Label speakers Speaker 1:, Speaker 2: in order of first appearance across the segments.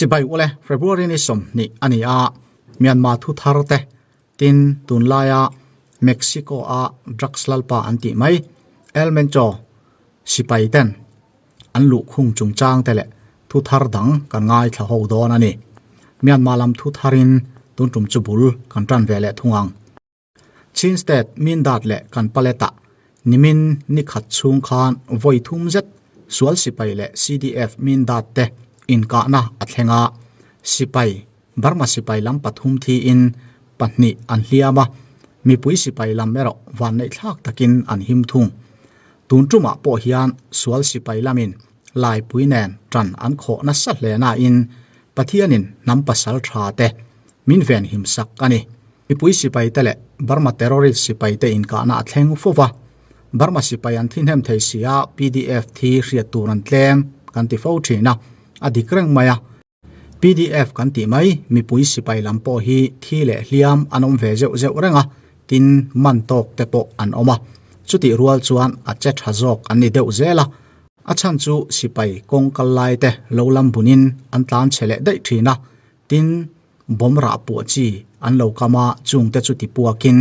Speaker 1: Chibai ule February ni 20 a ni a, Myanmar thu thar te tin tunlaia Mexico a drugs lalpa an tih mai El Mencho sipai ten an luhkhung chungchang te leh thu thar dang kan ngaithla ho dawn a ni. Myanmar lam thu tharin tun tum chu bul kan tan ve leh thung ang. Chin State Mindat leh Kanpaleta nimin ni khat chhung khan vawi thum zet sual sipai leh CDF Mindat te inkahna a thleng a, sipai Burma sipai lam pathum thiin pahnih an hliam a, mipui sipai lam erawh vanneihthlak takin an him thung. Tun tumah pawh hian sual sipai lamin laipui nen tan an khawh nasa hle nain Pathianin hnam pasal tha te min venhim sak a ni. Mipui sipai te leh Burma terrorist sipai te inkahna a thleng fo va, Burma sipai an thi hnem thei si a, pdf thi hriat tur an tlem kan ti fo thin a, a dik reng mai a. Pdf kan tih mai, mipui sipai lam pawh hi thi leh hliam an awm ve zeuh zeuh reng a, tin man tawk te pawh an awm a. Chutih rual chuan a che tha zawk an ni deuh zel a, a chhan chu sipai kawng kal lai te lo lam bunin an tlan chhe leh daih thin a, tin bomb rah puah chi an lo kam a, chung te chu ti puakin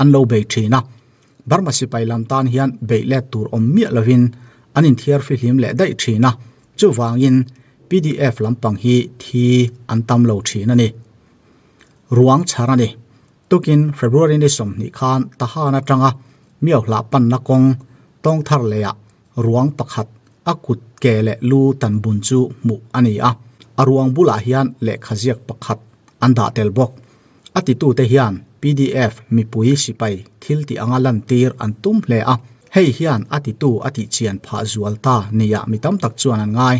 Speaker 1: an lo bei thin a. Burma sipai lam tan hian beih let tur awm miah lovin an inthiar fihlim leh daih thin a, chuvangin pdf lampang hi thi an tam lo thin a ni. Ruang chhar a ni. Tukin February ni 20 khan Tahan atanga Miohlah panna kawng tawngthar leiah ruang pakhat a kut ke leh lu tan bun chu hmuh a ni a, a ruang bulah hian lehkha ziak pakhat an dah tel bawk. A titute hian pdf mipui sipai thil tih anga lantir an tum hle a, hei hian a titu a tihchian phah zual ta nia mi tam tak chuan an ngai.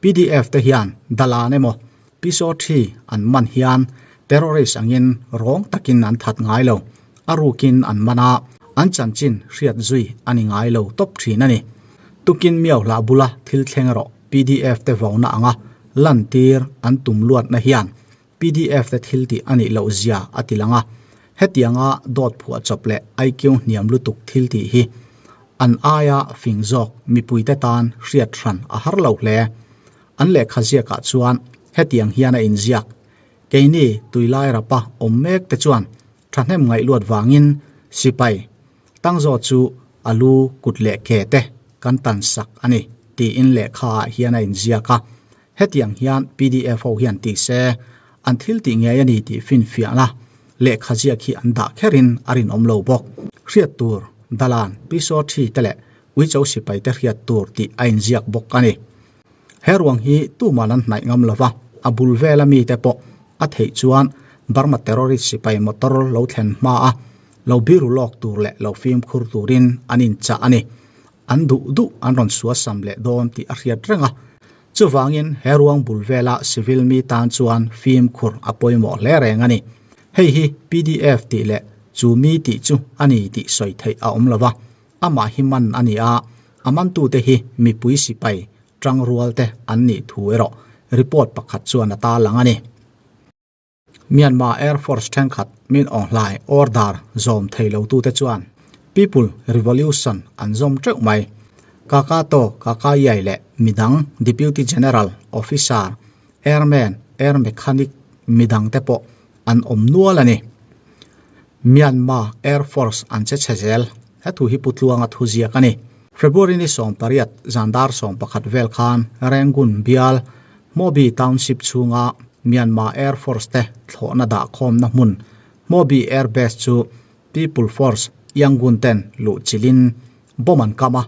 Speaker 1: Pdf te hian Dalan emaw Pisaw thi an man hian terrorist angin rawng takin an that ngai lo, a rukin an man a, an chanchin hriat zui a ni ngai lo tawp thin a ni. Tukin miau hlah bula thil thleng erawh pdf te vauna anga lantir an tum luatna hian pdf te thil tih a nih loh zia a ti lang a, hetianga dawt phuah chawp leh IQ hniam lutuk thil tih hi an aia fing zawk mipuite tan hriat hran a har lo hle. An lehkha ziakah chuan hetiang hian a inziak, Keini tuilai rapa awm mek te chuan thahnem ngaihluat vangin sipai tangzaw chu a lu kut leh ke te kan tan sak a ni tiin lehkha ah hian a inziak a. Hetiang hian pdf ho hian ti se an thil tih ngei a ni tih finfiahna lehkha ziak hi an dah kherin a rinawm lo bawk. Hriat tur, Dalan, Pisaw Thi te leh Uicho sipai te hriat tur tih a inziak bawk a ni. He ruang hi tuman an hnaih ngam lova, a bul vela mite pawh a theih chuan Burma terrorist sipai motor lo thlen hma a, lo biru lawk tur leh lo fimkhur turin an inchah a ni. An duh duh an rawn suasam leh dawn tih a hriat reng a. Chuvangin he ruang bul vela civil mi tan chuan fimkhur a pawimawh hle reng a ni. Hei hi pdf tih leh chu mi tih chu a ni tih sawi theih a awm lova. Amah hi man a ni a, a mantute hi mipui sipai tangrualte an nih thu erawh report pakhat chuan a tarlang a ni. Myanmar Air Force thenkhat Min Aung Hlaing order zawm thei lotute chuan People Revolution an zawm teuh mai. Kakato Kakayai leh midang Deputy General Officer, Airman, Air Mechanic midangte pawh an awm nual a ni. Myanmar Air Force an che chhe zel. He thu hi Pu Tluanga thu ziak a ni. February ni 18 zan dar 11 vel khan Rangoon bial Hmawbi Township chhunga Myanmar Air Force te thlawhna dahkhawmna hmun Hmawbi Air Base chu People Force Yangon ten luh chilhin bomb an kam a.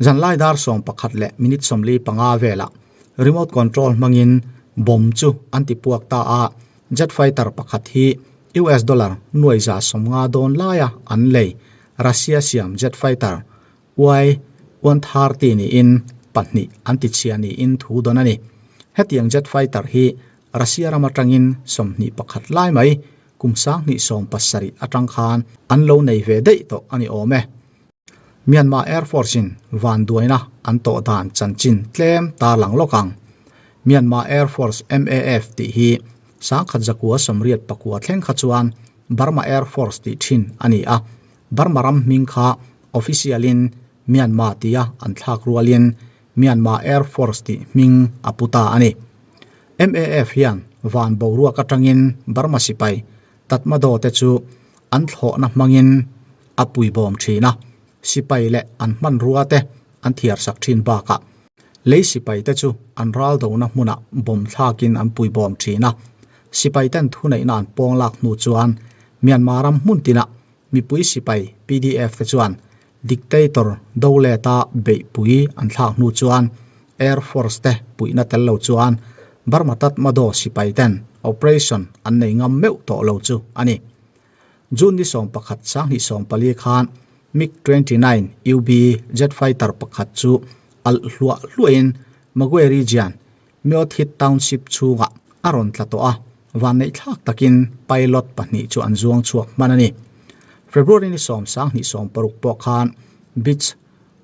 Speaker 1: Zanlai dar 11 leh minute 45 velah remote control hmangin bomb chu an ti puak ta a. Jet fighter pakhat hi US dollar nuai za 50 dawn laia an lei Russia siam jet fighter Y-130 niin pahnih an ti chhia niin thu dawn a ni. Hetiang jet fighter hi Russia ram atangin 21 lai mai kum 2017 atang khan an lo nei ve daih tawh a ni awm e. Myanmar Air Force in vanduaina an tawh dan chanchin tlem tarlang lawk ang. Myanmar Air Force MAF tih hi 1989 thleng kha chuan Burma Air Force tih thin a ni a. Burma ram hming kha official in Myanmar tia an thlak rualin Myanmar Air Force tih hming a pu ta a ni. MAF hian van boruak atangin Burma sipai Tatmadaw te chu an thlawhna hmangin a puibawm thin a, sipai leh an hmanrua te an thiarsak thin bakah lei sipai te chu an raldona hmunah bawm thlakin an puibawm thin a. Sipai ten thuneihna an pawng lak hnu chuan Myanmar ram hmun tinah mipui sipai PDF te chuan dictator doleta beihpui an thlak hnu chuan Air Force te puihna tel lo chuan Burma Tatmadaw sipai ten operation an nei ngam meuh tawh lo chu a ni. June ni 11 2024 khan MiG-29 UB jet fighter pakhat chu alh hluah hluahin Magwe region Myothit Township chhungah a rawn tla tawh a, vanneih thlak takin pilot pahnih chu an zuang chhuak hman a ni. February ni 10 2016 pawh khan Beech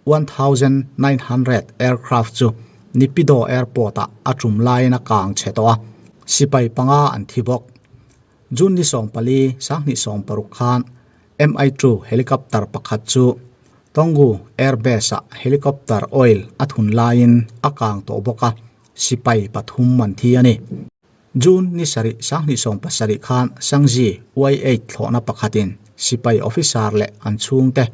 Speaker 1: 1900 aircraft chu Naypyidaw Airport-ah a tum laiin a kang chhe tawh a, sipai panga an thi bawk. June ni 14 2016 khan Mi-2 helicopter pakhat chu Toungoo Air Base-ah helicopter oil a thun laiin a kang tawh bawk a, sipai pathum an thi a ni. June ni sarih 2017 khan Sangzi Y-8 thlawhna pakhatin sipai officer leh an chhungte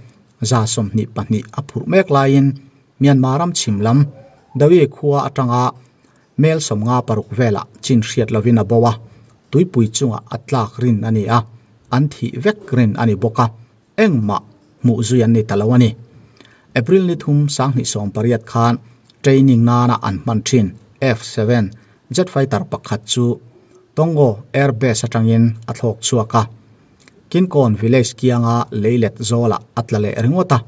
Speaker 1: 122 a phurh mek laiin Myanmar ram chhim lam Dawi khua atanga mel 56 velah chin hriat lovin a bo a, tuipui chungah a tlak rin a ni a, an thih vek rin a ni bawk a, engmah hmuh zui an ni ta lo a ni. April ni thum 2018 khan training nana an hman thin F-7 jet fighter pakhat chu Toungoo Air Base atangin a thlawk chhuak a, Kinkawn village kianga leilet zawlah a tla leh ringawt a,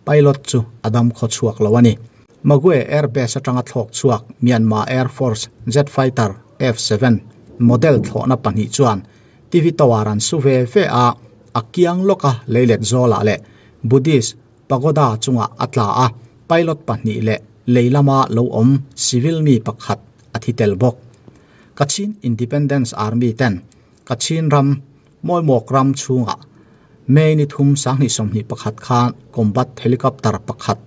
Speaker 1: pilot chu a dam khaw chhuak lo a ni. Magwe Air Base atanga thlawk chhuak Myanmar Air Force jet fighter F-7 model thlawhna pahnih chuan TV tower an su ve ve a, a kiang lawka leilet zawlah leh Buddhist pagoda chungah a tla a, pilot pahnih leh lei lama lo awm civil mi pakhat a thi tel bawk. Kachin Independence Army ten Kachin ram Mawimawk ram chhungah May ni thum 2021 khan combat helicopter pakhat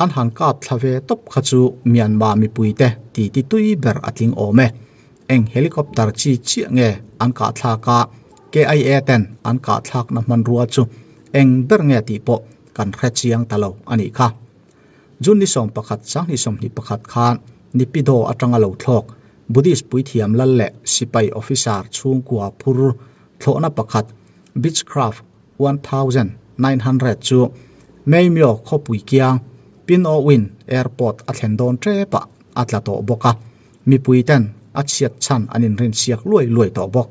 Speaker 1: an han kap thla ve tawp kha chu Myanmar mipuite ti ti tui ber a tling awm e. Eng helicopter chi chiah nge an kah thlak a, KIA ten an kah thlakna hmanrua chu eng ber nge tih pawh kan hre chiang ta lo a nih kha. June ni 11 2021 khan Naypyidaw atanga lo thlawk Buddhist puithiam lal leh sipai officer chhungkua phur thlawhna pakhat Beechcraft 1900 chu Maymyo khawpui kiang Pin Oo Win Airport a thlen dawn tepah a tla tawh bawk a, mipui ten a chhiat chhan an inrin siak luai luai tawh bawk.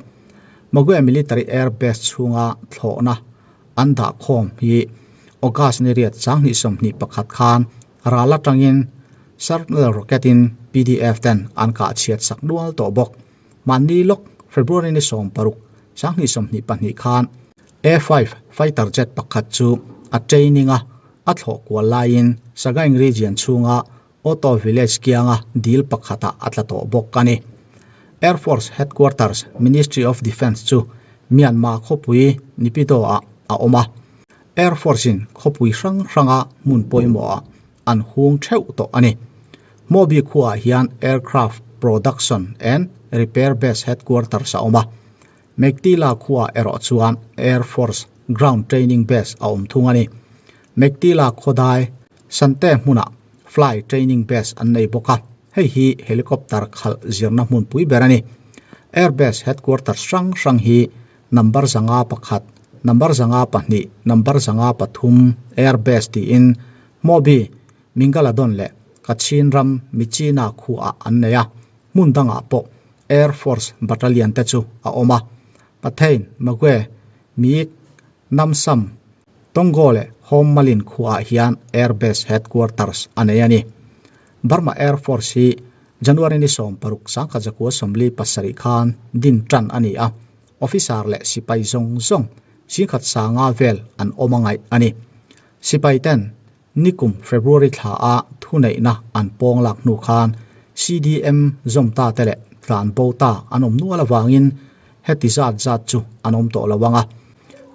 Speaker 1: Magwe Military Air Base chhunga thlawhna an dah khawm hi August ni riat 2021 khan ral atangin shrapnel rocket in PDF ten an kah chhiat sak nual tawh bawk. Mahni lawk February ni 16 2022 khan A-5 fighter jet pakhat chu a training a, a thlawh kual laiin Sagaing region chhunga Auto Village kianga dil pakhatah a tla tawh bawk a ni. Air Force Headquarters Ministry of Defence chu Myanmar khawpui Naypyidaw-ah a awm a. Air Force-in khawpui hrang hranga hmun pawimawhah an hung theuh tawh a ni. Hmawbi khuaah hian Aircraft Production and Repair Base Headquarters a awm a. Meiktila khuaah erawh chuan Air Force Ground Training Base a awm thung a ni. Meiktila khawdai Sante hmunah Fly Training Base an nei bawk a, hei hi helicopter khalh zirna hmunpui ber a ni. Air Base Headquarters hrang hrang hi number 501, number 5 2, number 5 3 Air Base tiin Hmawbi, Mingaladon leh Kachin ram Myitkyina khuaah an nei a, hmun dangah pawh Air Force Battalion te chu a awm a. Pathein, Magwe, Miik, Namsam, Toungoo leh Home Malin khuaah hian Air Base Headquarters a nei a ni. Burma Air Force hi January ni 16 1947 khan din tan a ni a, officer leh sipai zawng zawng 10,500 vel an awm a ngaih a ni. Sipai ten nikum February thla a thuneihna an pawng lak hnu khan CDM zawm ta te leh tlan bo ta an awm nual awangin heti zat zat chu an awm tawh lo ang a.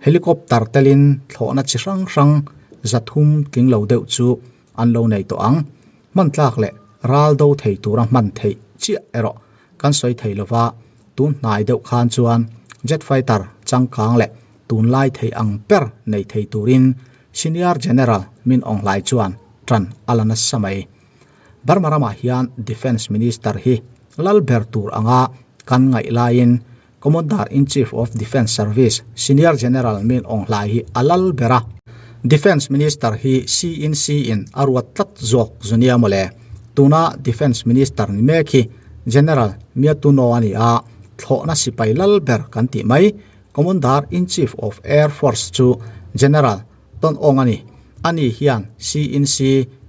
Speaker 1: Helicopter telin thlawhna chi hrang hrang 300 tling lo deuh chu an lo nei tawh ang. Hman tlak leh ral do thei tura hman theih chiah erawh kan sawi thei lova, tun hnai deuh khan chuan jet fighter changkang leh tunlai thei ang ber nei thei turin Senior General Min Aung Hlaing chuan tan a la nasa mai. Burma ramah hian Defence Minister hi lal ber tur anga kan ngaih laiin Commander-in-Chief of Defence Service Senior General Min Aung Hlaing hi a lal ber a. Defence Minister hi CNC in a ruat tlat zawk zu nia mawle. Tuna Defence Minister ni mek hi General Mya Tu Naw a ni a, thlawhna sipai lal ber kan tih mai. Commander-in-Chief of Air Force chu General Ton Aung a ni. Ani hian CNC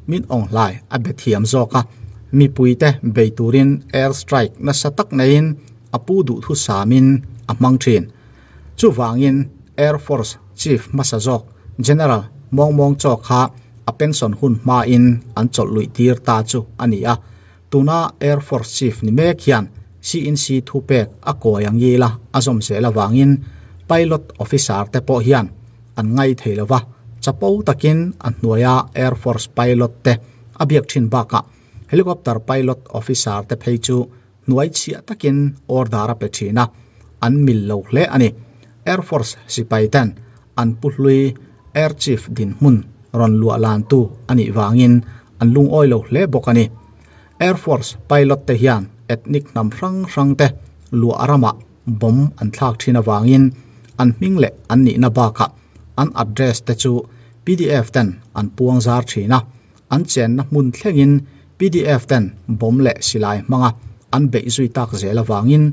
Speaker 1: Min Aung Hlaing a be thiam zawk a, mipuite bei turin air strike nasa tak neiin a pu duhthu samin a hmang thin. Chuvangin Air Force Chief hmasa zawk General Mawng Mawng Chaw kha a pension hun hmain an chawlh luih tir ta chu a ni a. Tuna Air Force Chief ni mek hian CNC thupek a kawi ang ila a zawm zel avangin Pilot Officer te pawh hian an ngai thei lo va, chapo takin a hnuaia Air Force Pilot te a biak thin bakah Helicopter Pilot Officer te phei chu hnuai chhiah takin order a pe thin a, an mil lo hle a ni. Air Force sipai ten an pu hlui Air Chief dinhmun rawn luah lantu a nih vangin an lungawi lo hle bawk a ni. Air Force Pilot te hian ethnic hnam hrang hrang te luah ramah bomb an thlak thin avangin an hming leh an nihna bakah an address te chu pdf ten an puang zar thin a, an chenna hmun thlengin pdf ten bomb leh silai hmanga an beih zui tak zel avangin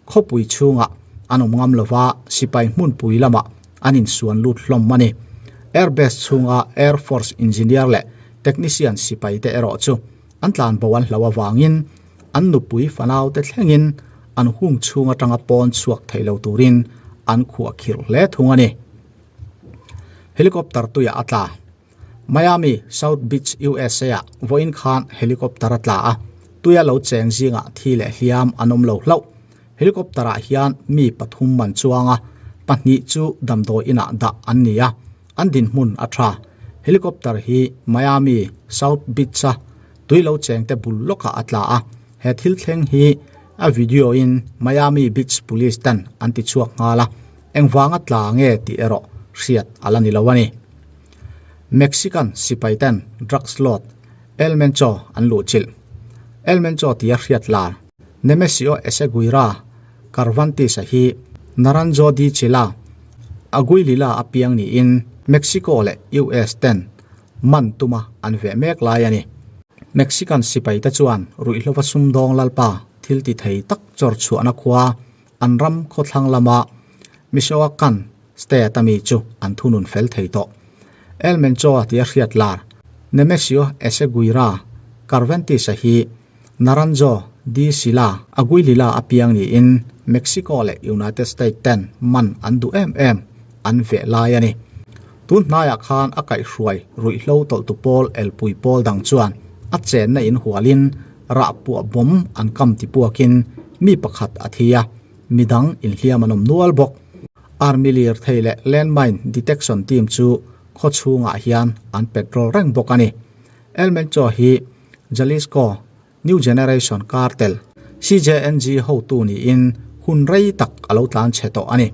Speaker 1: khawpui chhungah an awm ngam lova sipai hmunpui lamah an insuan lut hlawm a ni. Air base chhunga Air Force engineer leh technician sipai te erawh chu an tlanbo an hloh avangin an nupui fanau te thlengin an hung chhung atanga pawn chhuak thei lo turin an khuah khirh hle thung a ni. Helicopter tuiah a tla. Miami, South Beach, USA ah vawiin khan helicopter a tla a, tuia lo cheng zingah thi leh hliam an awm lo hlauh. Helicopter ah hian mi pathum an chuang a, pahnih chu damdawi inah dah an ni a, an dinhmun a tha. Helicopter hi Miami, South Beach a tui lo chengte bul lawkah a tla a, he thil thleng hi a video in Miami Beach Police ten an ti chhuak nghal a, engvanga tla nge tih erawh hriat a la ni lo a ni. Mexican sipai ten drugs lord El Mencho an luhchilh. El Mencho tia hriat lar Nemesio Oseguera Cervantes-a hi Naranjo de Chila, Aguililla a piang niin Mexico leh US ten man tuma an veh mek lai a ni. Mexican sipaite chuan ruihhlova sumdawng lalpa thil ti thei tak chawr chhuahna khua an ram khawthlang lama Michoacan state a mi chu an thunun fel thei tawh. El Mencho tia hriat lar Nemesio Oseguera Cervantes-a hi Naranjo de Sila Aguililla a piang niin Mexico leh United States ten man an duh em em an veh lai a ni. Tun hnaiah khan a kaihhruai ruihhlo tawlhtu pawl elpui pawl dang chuan a chenna in hualin rah puah bawm an kam ti puakin mi pakhat a thi a, midang inhliam an awm nual bawk. Army lirthei leh landmine detection team chu khaw chhungah hian an petrol reng bawk a ni. El Mencho hi Jalisco New Generation Cartel, CJNG, hotu niin hun rei tak a lo tlan chhe tawh a ni.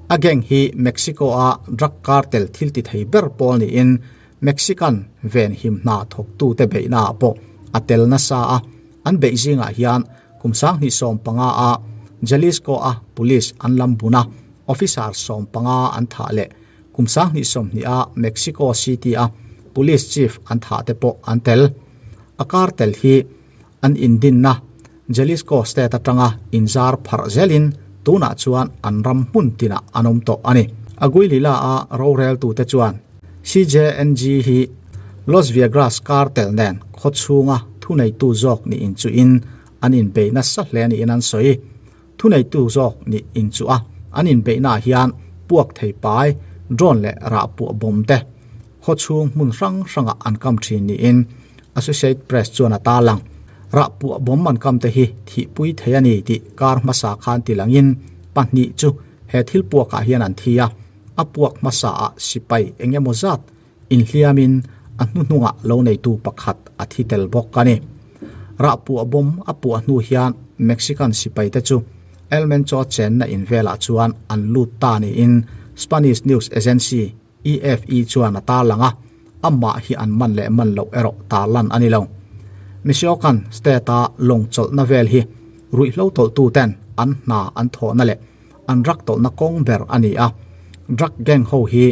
Speaker 1: A gang hi Mexico-a drug cartel thil ti thei ber pawl niin Mexican venhim hna thawktute beihnaah pawh a tel nasa a, an beih zingah hian kum 2015 a Jalisco-a police an lam bun a, officer 15 an thah leh kum 2020 a Mexico City-a police chief an thah te pawh an tel. A cartel hi an indinna Jalisco state atanga inzar pharh zelin tunah chuan an ram hmun tinah an awm tawh a ni. Aguililla a roreltute chuan CJNG hi Los Viagras cartel nen khaw chhunga thuneitu zawk nih inchuhin an inbei nasa hle niin an sawi. Thuneitu zawk nih inchuh a, an inbeihnaah hian puak thei pai, drone leh rah puah bawm te khaw chhung hmun hrang hrangah an kam thin niin Associate Press chuan a tarlang. Rah puah bawm an kam te hi thihpui thei a ni tih kar hmasa khan ti langin pahnih chu he thil puakah hian an thi a, a puak hmasaah sipai eng emaw zat inhliamin a hnuhnungah lo neitu pakhat a thi tel bawk a ni. Rah puah bawm a puah hnu hian Mexican sipaite chu El Mencho chenna in velah chuan an lut ta niin Spanish news agency EFE chuan a tarlang a, amah hi an man leh man loh erawh tarlan a ni lo. Michoacan state-a lawng chawlhna vel hi ruihhlo tawlhtuten an hna an thawhna leh an drug tawlhna kawng ber a ni a, drug gang ho hi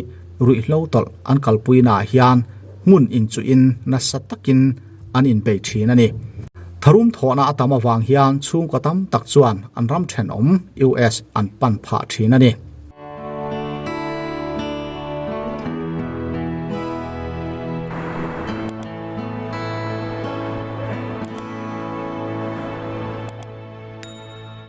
Speaker 1: ruihhlo tawlh an kalpuinaah hian hmun inchuhin nasa takin an inbei thin a ni. Tharum thawhna a tam avang hian chhungkaw tam tak chuan an ram thenawm US an pan phah thin a ni.